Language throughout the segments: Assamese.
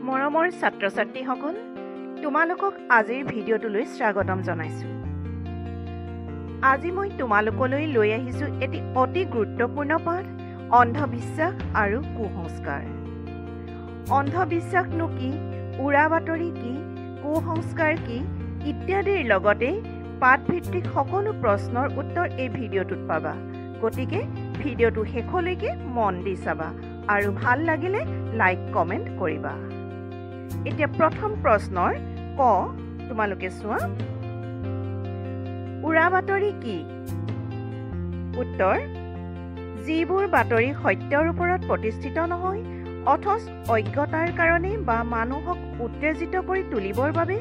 মৰমৰ ছাত্ৰ ছাত্ৰীসকল, তোমালোকক আজিৰ ভিডিঅ'টোলৈ স্বাগতম জনাইছোঁ। আজি মই তোমালোকলৈ লৈ আহিছোঁ এটি অতি গুৰুত্বপূৰ্ণ পাঠ, অন্ধবিশ্বাস আৰু কুসংস্কাৰ। অন্ধবিশ্বাসনো কি, উৰা বাতৰি কি, কুসংস্কাৰ কি ইত্যাদিৰ লগতে পাঠভিত্তিক সকলো প্ৰশ্নৰ উত্তৰ এই ভিডিঅ'টোত পাবা। গতিকে ভিডিঅ'টো শেষলৈকে মন দি চাবা আৰু ভাল লাগিলে লাইক, কমেণ্ট কৰিবা। এতিয়া প্ৰথম প্ৰশ্নৰ ক তোমালোকে চোৱা, উৰা বাতৰি কি? উত্তৰ, যিবোৰ বাতৰি সত্যৰ ওপৰত প্ৰতিষ্ঠিত নহয়, অথচ অজ্ঞতাৰ কাৰণে বা মানুহক উত্তেজিত কৰি তুলিবৰ বাবে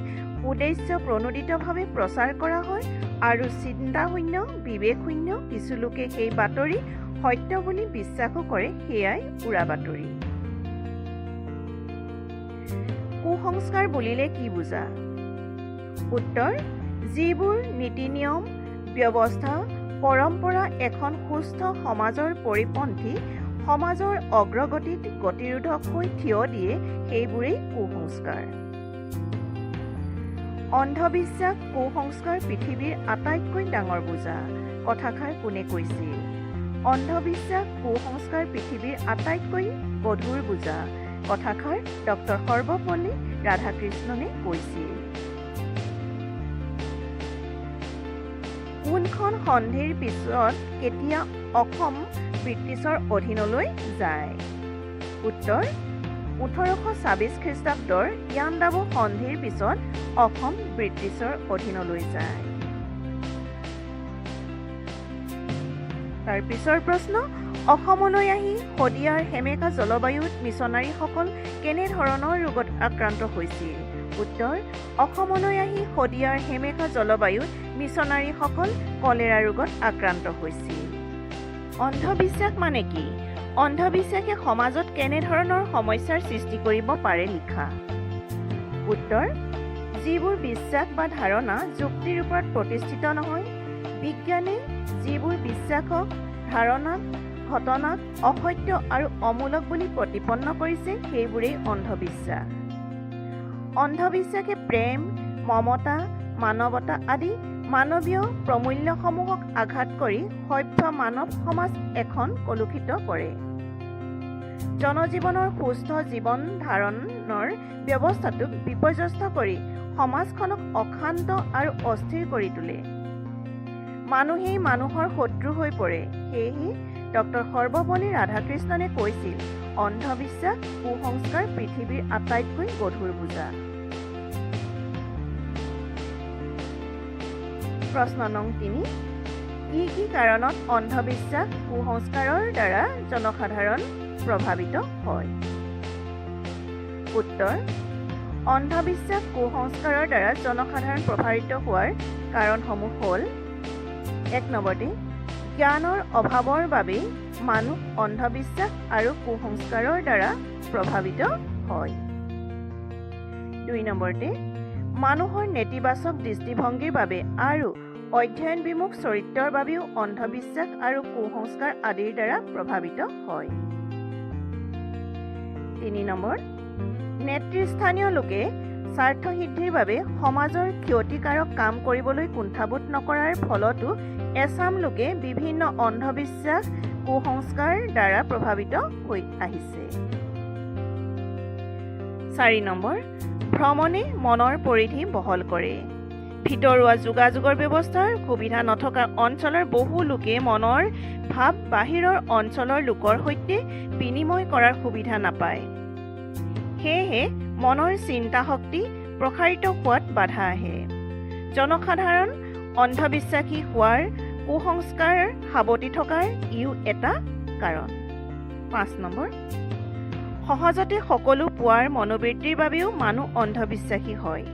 উদ্দেশ্য প্ৰণোদিতভাৱে প্ৰচাৰ কৰা হয় আৰু চিন্তাশূন্য, বিবেকশূন্য কিছু লোকে সেই বাতৰি সত্য বুলি বিশ্বাসো কৰে, সেয়াই উৰা বাতৰি। কুসংস্কাৰ বুলিলে কি বুজা? উত্তৰ, যিবোৰ নীতি নিয়ম, ব্যৱস্থা, পৰম্পৰা এখন সুস্থ সমাজৰ পৰিপন্থী, সমাজৰ অগ্ৰগতিত গতিৰোধক হৈ থিয় দিয়ে, সেইবোৰেই কুসংস্কাৰ। অন্ধবিশ্বাস, কুসংস্কাৰ পৃথিৱীৰ আটাইতকৈ ডাঙৰ বোজা, কথাষাৰ কোনে কৈছিল? অন্ধবিশ্বাস, কুসংস্কাৰ পৃথিৱীৰ আটাইতকৈ গধুৰ বোজা, কথাষাৰ ডক্টৰ সৰ্বপল্লী ৰাধাকৃষ্ণনে কৈছিল। কোনখন সন্ধিৰ পিছত কেতিয়া অসম ব্ৰিটিছৰ অধীনলৈ যায়? উত্তৰ, 1826 খ্ৰীষ্টাব্দৰ ইয়াণ্ডাবু সন্ধিৰ পিছত অসম ব্ৰিটিছৰ অধীনলৈ যায়। তাৰ পিছৰ প্ৰশ্ন, অসমলৈ আহি শদিয়াৰ সেমেকা জলবায়ুত মিছনাৰীসকল কেনেধৰণৰ ৰোগত আক্ৰান্ত হৈছিল? উত্তৰ, অসমলৈ আহি শদিয়াৰ সেমেকা জলবায়ুত মিছনাৰীসকল কলেৰা ৰোগত আক্ৰান্ত হৈছিল। অন্ধবিশ্বাস মানে কি? অন্ধবিশ্বাসে সমাজত কেনেধৰণৰ সমস্যাৰ সৃষ্টি কৰিব পাৰে লিখা। উত্তৰ, যিবোৰ বিশ্বাস বা ধাৰণা যুক্তিৰ ওপৰত প্ৰতিষ্ঠিত নহয়, বিজ্ঞানে যিবোৰ বিশ্বাসক, ধাৰণাক, ঘটনাক অসত্য আৰু অমূলক বুলি প্ৰতিপন্ন কৰিছে, সেইবোৰেই অন্ধবিশ্বাস। অন্ধবিশ্বাসে প্ৰেম, মমতা, মানৱতা আদি মানৱীয় প্ৰমূল্যসমূহক আঘাত কৰি সভ্য মানৱ সমাজ এখন কলুষিত কৰে। জনজীৱনৰ সুস্থ জীৱন ধাৰণৰ ব্যৱস্থাটোক বিপৰ্যস্ত কৰি সমাজখনক অশান্ত আৰু অস্থিৰ কৰি তোলে। মানুহেই মানুহৰ শত্ৰু হৈ পৰে। সেয়েহে ডক্টৰ সৰ্বপল্লী ৰাধাকৃষ্ণনে কৈছিল, অন্ধবিশ্বাস, কুসংস্কাৰ পৃথিৱীৰ আটাইতকৈ গধুৰ বোজা। প্ৰশ্ন নং 3, কি কি কাৰণত অন্ধবিশ্বাস, কুসংস্কাৰৰ দ্বাৰা জনসাধাৰণ প্ৰভাৱিত হয়? উত্তৰ, অন্ধবিশ্বাস, কুসংস্কাৰৰ দ্বাৰা জনসাধাৰণ প্ৰভাৱিত হোৱাৰ কাৰণসমূহ হ'ল, এক নম্বৰতে, জ্ঞানৰ অভাৱৰ বাবেই মানুহ অন্ধবিশ্বাস আৰু কুসংস্কাৰৰ দ্বাৰা প্ৰভাৱিত হয়। দুই নম্বৰতে, মানুহৰ নেতিবাচক দৃষ্টিভংগীৰ বাবে আৰু অধ্যয়ন বিমুখ চৰিত্ৰৰ বাবেও অন্ধবিশ্বাস আৰু কুসংস্কাৰ আদিৰ দ্বাৰা প্ৰভাৱিত হয়। তিনি নম্বৰ, নেতৃস্থানীয় লোকে স্বাৰ্থসিদ্ধিৰ বাবে সমাজৰ ক্ষতিকাৰক কাম কৰিবলৈ কুণ্ঠাবোধ নকৰাৰ ফলতো এচাম লোকে বিভিন্ন অন্ধবিশ্বাস, কুসংস্কাৰ দ্বাৰা প্ৰভাৱিত হৈ আহিছে। চাৰি নম্বৰ, ভ্ৰমণে মনৰ পৰিধি বহল কৰে। ভিতৰুৱা যোগাযোগৰ ব্যৱস্থাৰ সুবিধা নথকা অঞ্চলৰ বহু লোকে মনৰ ভাৱ বাহিৰৰ অঞ্চলৰ লোকৰ সৈতে বিনিময় কৰাৰ সুবিধা নাপায়। সেয়েহে মনৰ চিন্তা শক্তি প্ৰসাৰিত হোৱাত বাধা আহে। জনসাধাৰণ অন্ধবিশ্বাসী হোৱাৰ, কুসংস্কাৰ সাৱটি থকাৰ ইও এটা কাৰণ। পাঁচ নম্বৰ, সহজতে সকলো পোৱাৰ মনোবৃত্তিৰ বাবেও মানুহ অন্ধবিশ্বাসী হয়।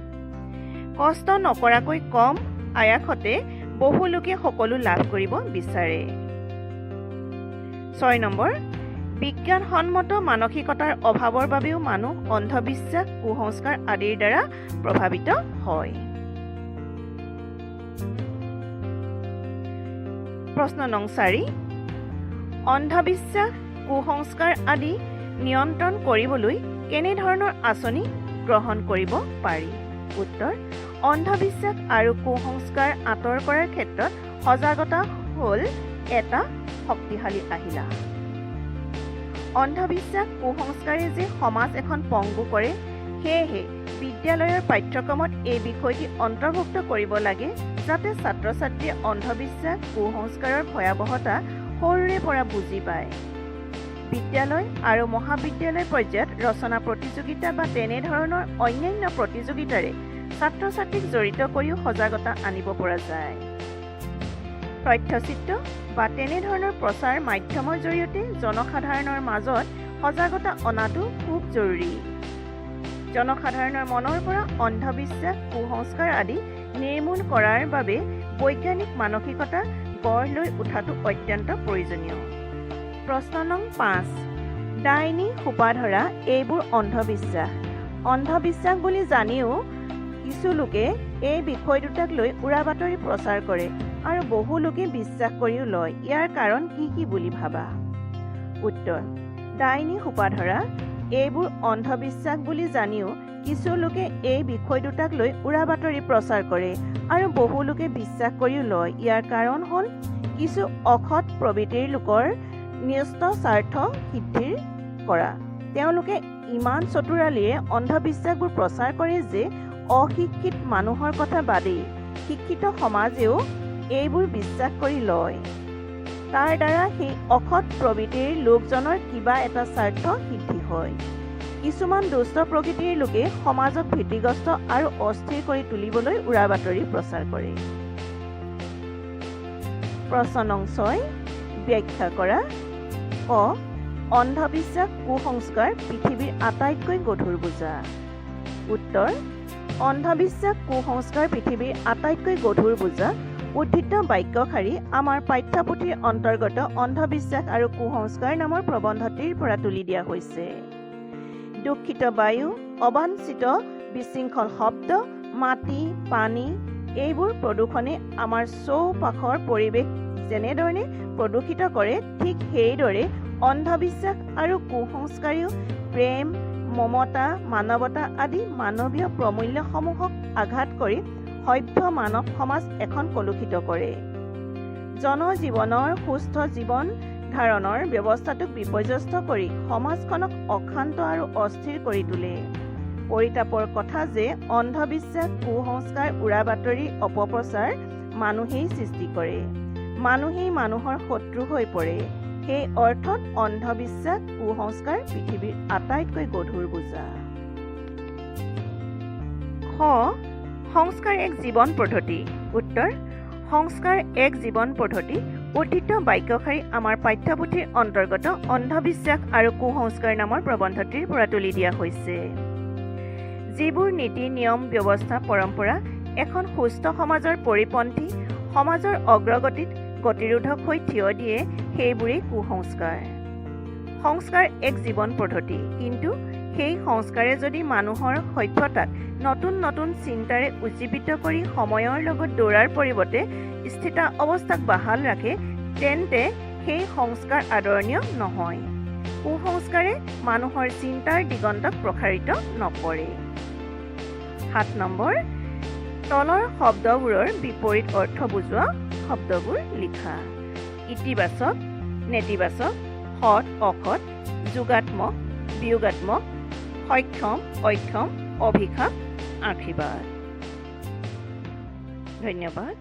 কষ্ট নকৰাকৈ কম আয়াসতে বহু লোকে সকলো লাভ কৰিব বিচাৰে। ছয় নম্বৰ, বিজ্ঞানসন্মত মানসিকতাৰ অভাৱৰ বাবেও মানুহ অন্ধবিশ্বাস, কুসংস্কাৰ আদিৰ দ্বাৰা প্ৰভাৱিত হয়। প্ৰশ্ন নং 4, অন্ধবিশ্বাস, কুসংস্কাৰ আদি নিয়ন্ত্ৰণ কৰিবলৈ কেনেধৰণৰ আঁচনি গ্ৰহণ কৰিব পাৰি? উত্তৰ, অন্ধবিশ্বাস আৰু কুসংস্কাৰ আঁতৰ কৰাৰ ক্ষেত্ৰত সজাগতা হ'ল এটা শক্তিশালী আহিলা। অন্ধবিশ্বাস কুসংস্কাৰে যে সমাজ এখন পংগু কৰে, সেয়েহে বিদ্যালয়ৰ পাঠ্যক্ৰমত এই বিষয়টি অন্তৰ্ভুক্ত কৰিব লাগে, যাতে ছাত্ৰ ছাত্ৰীয়ে অন্ধবিশ্বাস কুসংস্কাৰৰ ভয়াৱহতা সৰুৰে পৰা বুজি পায়। বিদ্যালয় আৰু মহাবিদ্যালয় পৰ্যায়ত ৰচনা প্ৰতিযোগিতা বা তেনেধৰণৰ অন্যান্য প্ৰতিযোগিতাৰে ছাত্ৰ ছাত্ৰীক জড়িত কৰিও সজাগতা আনিব পৰা যায়। তথ্যচিত্ৰ বা তেনেধৰণৰ প্ৰচাৰ মাধ্যমৰ জৰিয়তে জনসাধাৰণৰ মাজত সজাগতা অনাটো খুব জৰুৰী। জনসাধাৰণৰ মনৰ পৰা অন্ধবিশ্বাস, কুসংস্কাৰ আদি নিৰ্মূল কৰাৰ বাবে বৈজ্ঞানিক মানসিকতা গঢ় লৈ উঠাটো অত্যন্ত প্ৰয়োজনীয়। প্ৰশ্ন নং 5, ডাইনী, সোপাধৰা এইবোৰ অন্ধবিশ্বাস। অন্ধবিশ্বাস বুলি জানিও কিছু লোকে এই বিষয় দুটাক লৈ উৰা বাতৰি প্ৰচাৰ কৰে আৰু বহু লোকে বিশ্বাস কৰিও লয়। ইয়াৰ কাৰণ কি কি বুলি ভাবা? উত্তৰ, ডাইনী, সোপাধৰা এইবোৰ অন্ধবিশ্বাস বুলি জানিও কিছু লোকে এই বিষয় দুটাক লৈ উৰা বাতৰি প্ৰচাৰ কৰে আৰু বহু লোকে বিশ্বাস কৰিও লয়। ইয়াৰ কাৰণ হ'ল কিছু অসৎ প্ৰবৃত্তিৰ লোকৰ ন্যস্ত স্বাৰ্থ সিদ্ধিৰ কৰা। তেওঁলোকে ইমান চতুৰালিৰে অন্ধবিশ্বাসবোৰ প্ৰচাৰ কৰে যে অশিক্ষিত মানুহৰ কথা বাদেই, শিক্ষিত সমাজেও এইবোৰ বিশ্বাস কৰি লয়। তাৰ দ্বাৰা সেই অসৎ প্ৰবৃত্তিৰ লোকজনৰ কিবা এটা স্বাৰ্থ সিদ্ধি হয়। কিছুমান দুষ্ট প্ৰকৃতিৰ লোকে সমাজক ভীতিগ্ৰস্ত আৰু অস্থিৰ কৰি তুলিবলৈ উৰা বাতৰি প্ৰচাৰ কৰে। প্ৰশ্ন নং 6, ব্যাখ্যা কৰা। ক, অন্ধবিশ্বাস কুসংস্কাৰ পৃথিৱীৰ আটাইতকৈ গধুৰ বোজা। উত্তৰ, অন্ধবিশ্বাস কুসংস্কাৰ পৃথিৱীৰ আটাইতকৈ গধুৰ বোজা উদ্ধৃত বাক্যশাৰী আমাৰ পাঠ্যপুথিৰ অন্তৰ্গত অন্ধবিশ্বাস আৰু কুসংস্কাৰ নামৰ প্ৰবন্ধটিৰ পৰা তুলি দিয়া হৈছে। দূষিত বায়ু, অবাঞ্ছিত বিশৃংখল শব্দ, মাটি, পানী এইবোৰ প্ৰদূষণে আমাৰ চৌপাশৰ পৰিৱেশ যেনেধৰণে প্ৰদূষিত কৰে, ঠিক সেইদৰে অন্ধবিশ্বাস আৰু কুসংস্কাৰেও প্ৰেম, মমতা, মানৱতা আদি মানৱীয় প্ৰমূল্যসমূহক আঘাত কৰি সভ্য মানৱ সমাজ এখন কলুষিত কৰে। জনজীৱনৰ সুস্থ জীৱন ধাৰণৰ ব্যৱস্থাটোক বিপৰ্যস্ত কৰি সমাজখনক অশান্ত আৰু অস্থিৰ কৰি তোলে। পৰিতাপৰ কথা যে অন্ধবিশ্বাস, কুসংস্কাৰ, উৰা বাতৰি, অপপ্ৰচাৰ মানুহেই সৃষ্টি কৰে। মানুহেই মানুহৰ শত্ৰু হৈ পৰে। সেই অৰ্থত অন্ধবিশ্বাস, কুসংস্কাৰ পৃথিৱীৰ আটাইতকৈ গধুৰ বোজা। খ, সংস্কাৰ এক জীৱন পদ্ধতি। উত্তৰ, সংস্কাৰ এক জীৱন পদ্ধতি উদ্ধৃত বাক্যশাৰী আমাৰ পাঠ্যপুথিৰ অন্তৰ্গত অন্ধবিশ্বাস আৰু কুসংস্কাৰ নামৰ প্ৰবন্ধটিৰ পৰা তুলি দিয়া হৈছে। যিবোৰ নীতি নিয়ম, ব্যৱস্থা, পৰম্পৰা এখন সুস্থ সমাজৰ পৰিপন্থী, সমাজৰ অগ্ৰগতিত গতিৰোধক হৈ থিয় দিয়ে, সেইবোৰেই কুসংস্কাৰ। সংস্কাৰ এক জীৱন পদ্ধতি, কিন্তু সেই সংস্কাৰে যদি মানুহৰ সভ্যতাক নতুন নতুন চিন্তাৰে উজ্জীৱিত কৰি সময়ৰ লগত দৌৰাৰ পৰিৱৰ্তে স্থিতা অৱস্থাক বাহাল ৰাখে, তেন্তে সেই সংস্কাৰ আদৰণীয় নহয়। কুসংস্কাৰে মানুহৰ চিন্তাৰ দিগন্তক প্ৰসাৰিত নকৰে। 7 নম্বৰ, তলৰ শব্দবোৰৰ বিপৰীত অৰ্থ বুজোৱা শব্দবোৰ লিখা। ইতিবাচক, নেতিবাচক, সৎ, অসৎ, যোগাত্মক, বিয়োগাত্মক, সক্ষম, অক্ষম, অভিশাপ, আশীৰ্বাদ। ধন্যবাদ।